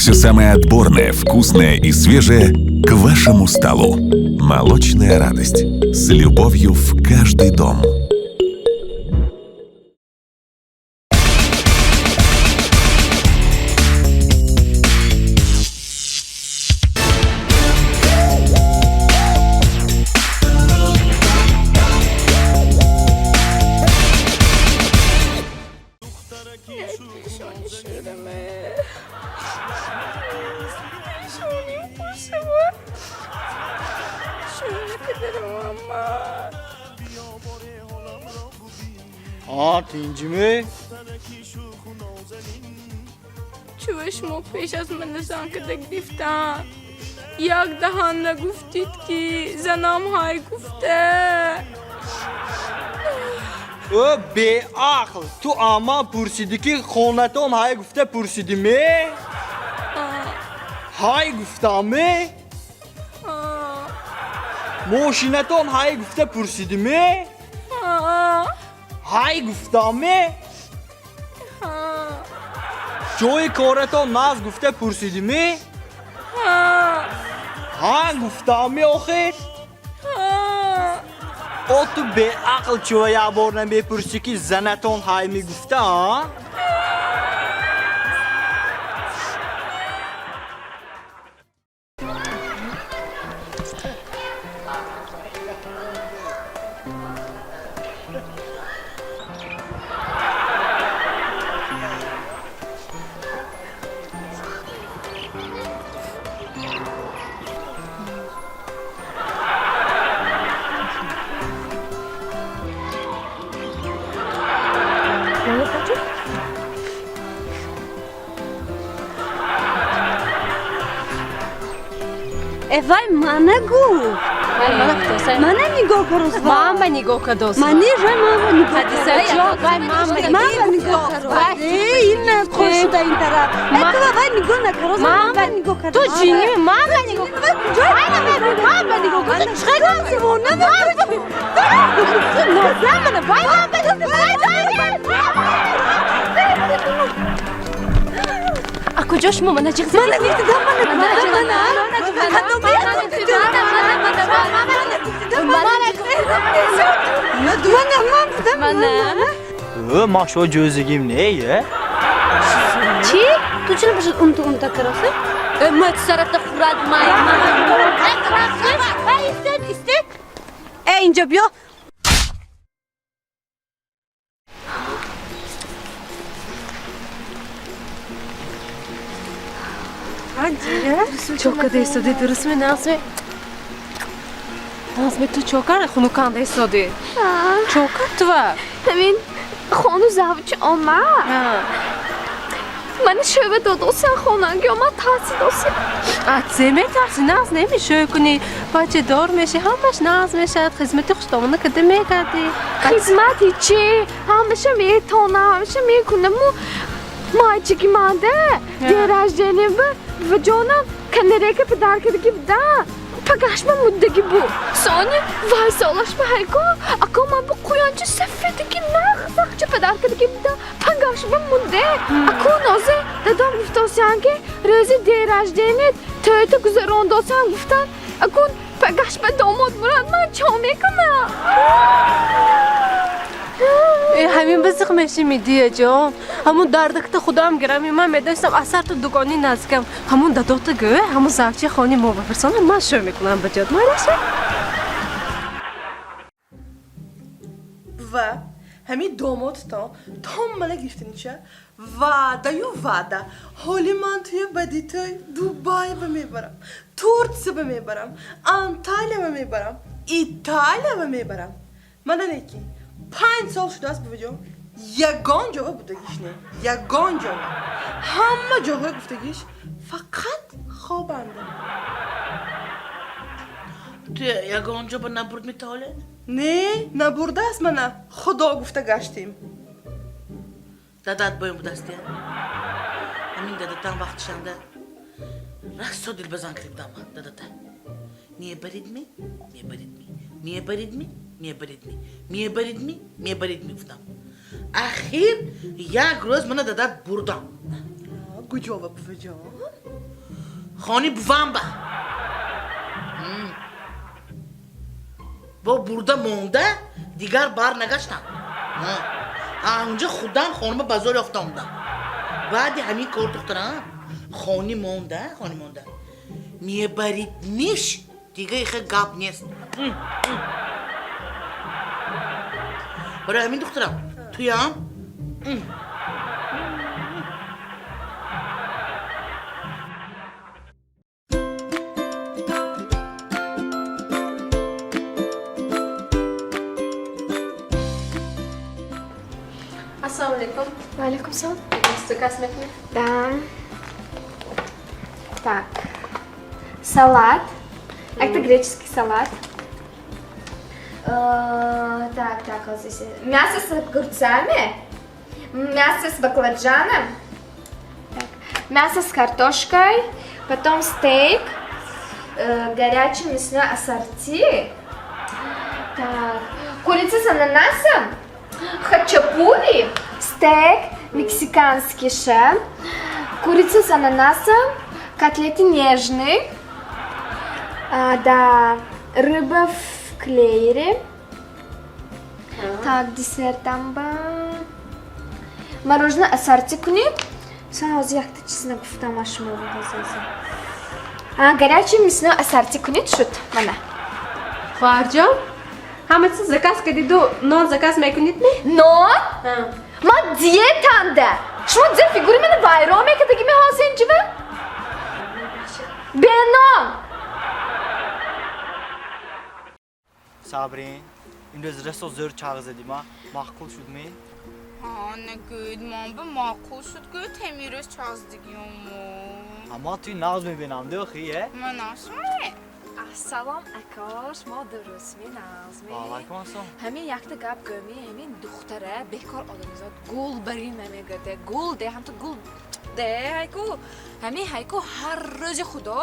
Все самое отборное, вкусное и свежее к вашему столу. Молочная радость. С любовью в каждый дом. Тинҷиме? Чува шумо пеш аз мана зан када гирифтан як даҳан нагуфтид, ки занам ҳай гуфта? Ӯ беақл, ту аман пурсидӣ, ки хонатон ҳай гуфта пурсидиме? Ҳай гуфтаме? Мошинатон ҳай гуфта пурсидиме? Ҳай гуфтаме? Ҷои коратон нағз гуфта пурсидиме? Ҳа гуфтаме охир? О ту беақл, чува як бор намепурсӣ, ки занатон ҳай мегуфта, а? Э, вай мана гуфт. Мана нигоҳ кароз. Мама нигоҳ кадос. Мани жа мама нигоҳ. Ҳадисаҷон, вай мама. Мама нигоҳ кароз. Э, ин қошуда ин тараф. Э, ту вай нигоҳ накароз. Мама нигоҳ кароз. Ту ҷинӣ, мама нигоҳ. Мама нигоҳ кар. Чӣ Девона. Нозамана, вай мама. А куҷо шумо мана ҷиғ Мана гуфтидам, мана мана. Мана ман будам. Мана. Ӯ ман шо ҷӯзигим не е? Чӣ? Ту чиро бошад унта унта кароса? Мат сарата хӯрад май. Истед, истед. Э, инҷо биё. Чокада истоди, дурустме, нағзме? Нағзме, ту чокар хунуканда истоди? Чокар тува? Ҳамин хону завҷ омад, мани шӯва додосиан, хонанги омад, тарсидосиан. А зе метарси? Нағз неми, шӯй кунӣ, бачадор мешӣ, ҳамаш нағз мешавад, хизмати хуштомона када мегардӣ. Хизмати чӣ? Ҳамаша метонам, ҳамаша мекунаму мальчики манда день рождения ба ҷонам канарейка подарка даги буда, пагашма муддаги бу. Сони вай солашма ҳайко ако ман бу қуёнчи сафедаги нағзақча подарка даги буда, пагашма мудде. Ако нозе дадом гуфтосиан, ки рӯзи день рождения тӯйта гузарондосиан гуфтан. Акун пагашма домод мурад, ман чо мекунам? Э, ҳамин бизиқ мешими, дияҷон. Ҳамун дардакта худоам гирам, ман медонистам, асар ту дугони наздикам. Ҳамун дадота гӯ, ҳамун завчи хони мо бафирсона, ман шӯ мекунам ба ҷод майраша. Ва ҳамин домодтон то мана гирифтанича ваъдаю ваъда, ҳоли ман туя бади тӯй Дубай ба мебарам, Турция ба мебарам, Анталия ба мебарам, Италия ба мебарам. Мана неки 5 сол шудааст, буваҷон, ягон ҷоба будагиш не, ягон ҷоба. Ҳама ҷоҳои гуфтагиш фақат хобанда. Ту ягон ҷо ба набурд метаволе? Не, набурдааст. Мана худо гуфта гаштем. Дадат боем будастия. Ҳамин дадатам вақтишанда расо дилбазан кирибдам дадата. Мебаридми, мебаридми, мебаридми, мебаридми, мебаридми, мебаридми гуфтам. Ахир як рӯз мана дадат бурдам. Куҷова, буваҷон? Хони бувам ба. Бо бурда монда, дигар бар нагаштам. Онҷа худам хонама ба зор ёфта омдам. Баъди ҳамин кор духтарам, хони монда, хони монда. Мебарид ниш, дига ихе гап нест. Барои ҳамин духтарам, туям? Ассалому алейкум. Ва алейкум салом. Заказ мекунед? Да. Так. Салат. Это греческий салат. Так, так, вот здесь. Мясо с огурцами. Мясо с баклажаном. Так. Мясо с картошкой. Потом стейк. Горячее мясное ассорти. Так. Курица с ананасом. Хачапури. Стейк. Мексиканский шеф. Курица с ананасом. Котлеты нежные. Да, рыба в клеере. Так, десерт там ба. Мороженое ассорти кунед. Сразу якта чиз нагуфтам ашмо. Горячее мясное ассорти кунед шуд. Мана. Хоҳарҷон, ҳама чиз заказ кардиду нон заказ мекунед ми? Нон? Ман диетанда. Шумо зе фигури мана вайрон мекардаги мехоҳед ҷива? Бенон. Сабрин, имрӯз расо зӯр чағ задӣ ма. Маъқул шуд ми? Ҳа, нагӯед, ман ба маъқул шуд, гӯед, ҳамирӯз чағ задигиёмо. Аммо туи нағз мебинам, дӯхи, е? Манашме? Ассалом, ака, шумо дурустми, нағзми? Ва алайкум ассалом. Ҳамин якта гап гӯми, ҳамин духтара бекор одамизод гул барин намегӯяд, гул де, ҳамту гул де, ҳайку. Ҳамин ҳайку ҳар рӯзи худо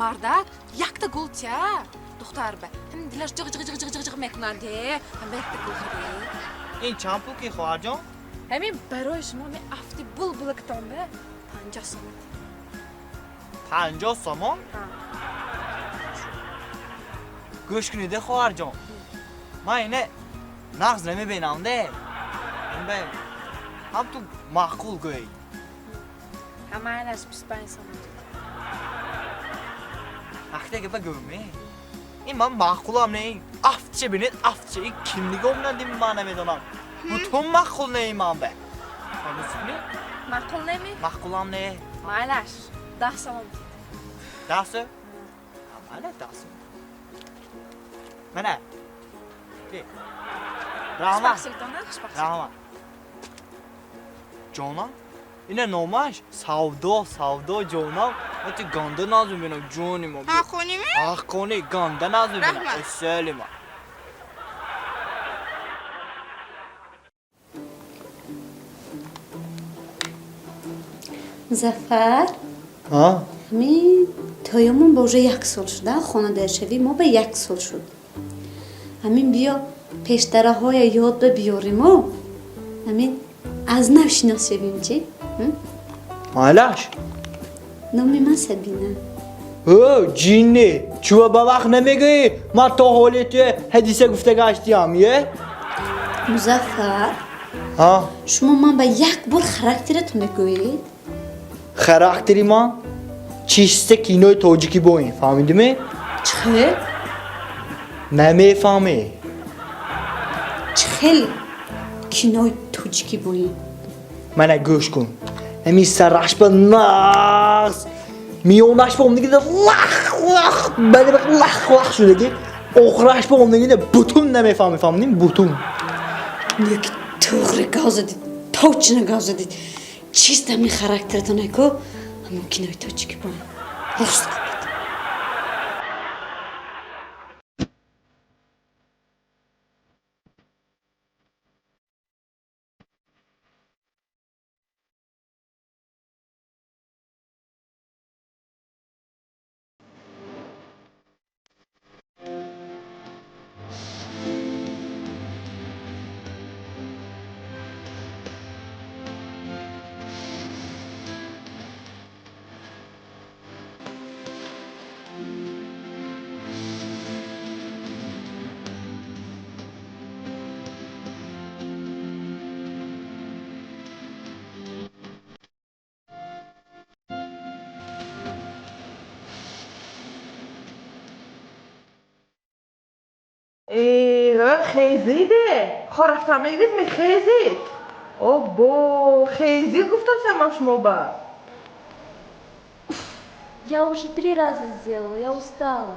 мардак якта гул тя духтар ба. Ҳамин дилаш ҷиғ ҷиғ ҷиғ ҷиғ ҷиғ ҷиғ мекунад, де. Ҳамин якта гул хӯрӣ. Ин чанд пул ки, хоҳарҷон? Ҳамин барои шумо ҳамин афти булбулактон ба 50 сомон. 50 сомон? Ҳа. Гӯш кунед, хоҳарҷон. Ман ине нағз намебинам, де. Ин ба ҳам ту маъқул гӯй. Ҳамааш 25 сомон. Ахта гапа гӯме. Ин ман маъқулам не. Афтча бинед, афтча. Ин ким нигоҳ надим, ман намедонам. Бутун маъқул не ман ба. Фаҳмидӣ? Маъқул неми? Маъқулам не. Майлаш, 10 сомон. 10 сом? Майла, 10 сом. Мана. Раҳмат. Хушбахт, хушбахт. Раҳмат. Ҷонам, ина номаш савдо, савдо ҷонам. Ман ту ганда наз мебинам, ҷони мо. Ҳаққонӣ ми? Ҳаққонӣ, ганда наз мебинам. Раҳмат. Эсели ма. Зафар? Ҳа? Ҳамин тоёмон ба уже 1 сол шуд, а? Хонадоршавӣ мо ба 1 сол шуд. Ҳамин биё пештараҳоя ёд ба биёриму ҳамин аз нав шинос шавем, чи? Майлаш? Номи ман Сабина. Ҳо, ҷинни, чува ба вақт намегӯӣ? Ман то ҳоле туя ҳадиса гуфта гаштиям, е? Музаффар? Ҳа? Шумо ман ба як бор характератон мегӯед? Характери ман чиста кинои тоҷикӣ боин, фаҳмидиме? Чӣ хел? Намефаҳмӣ. Чӣ хел кинои тоҷикӣ боин? Мана гӯш кун. Ҳамин сарашба нағз, миёнашба омдагида лах лах, баъди вақт лах лах шудаги, охирашба омдагида бутун намефаҳмӣ, фаҳмидим? Бутун. Неки туғри гав задид, точно гав задид. Чист ҳамин характератон айко, ҳамон кинои тоҷикӣ боин. Рост гап. Хезиде. Хо рафтан мегирид, мехезид. Обо, хезид гуфтасам ман шумо ба. Я уже три раза сделала, я устала.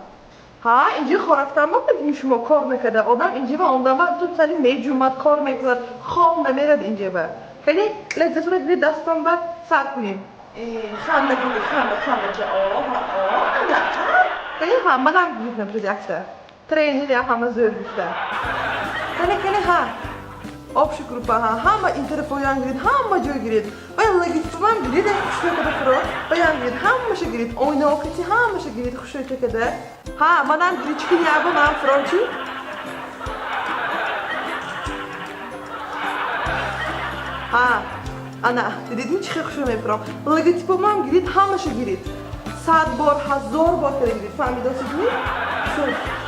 Ҳа, инҷи хо рафтан ба шумо кор мекарда. Одам инҷи ба омдан ба ту сари меҷумад, кор мекунад, хоб намерад инҷа ба. Хеле лаззатро гирид дастон ба сар кунем. Ханда кунед, ханда, ханда, ча, о, ҳа, о, ана, хеле ҳа, манам гирифтам шуд якта. Тренер я ҳама зӯр гуфта. Кане, кане, ҳа. Общая группа, ҳа, ҳама ин тарафоян гирид, ҳама ҷой гирид. Ва логотипам гирид, хушрӯй када фуро, баян гирид, ҳамаша гирид, ойнаокати ҳамаша гирид, хушрӯй када. Ҳа, манам гирид, чӣ яба манам фуром чӣ? Ҳа, ана, дидидми чӣ хел хушрӯй мефуром? Логотипамам гирид, ҳамаша гирид. 100 бор, 1000 бор када гирид, фаҳмидосидми? Шуд.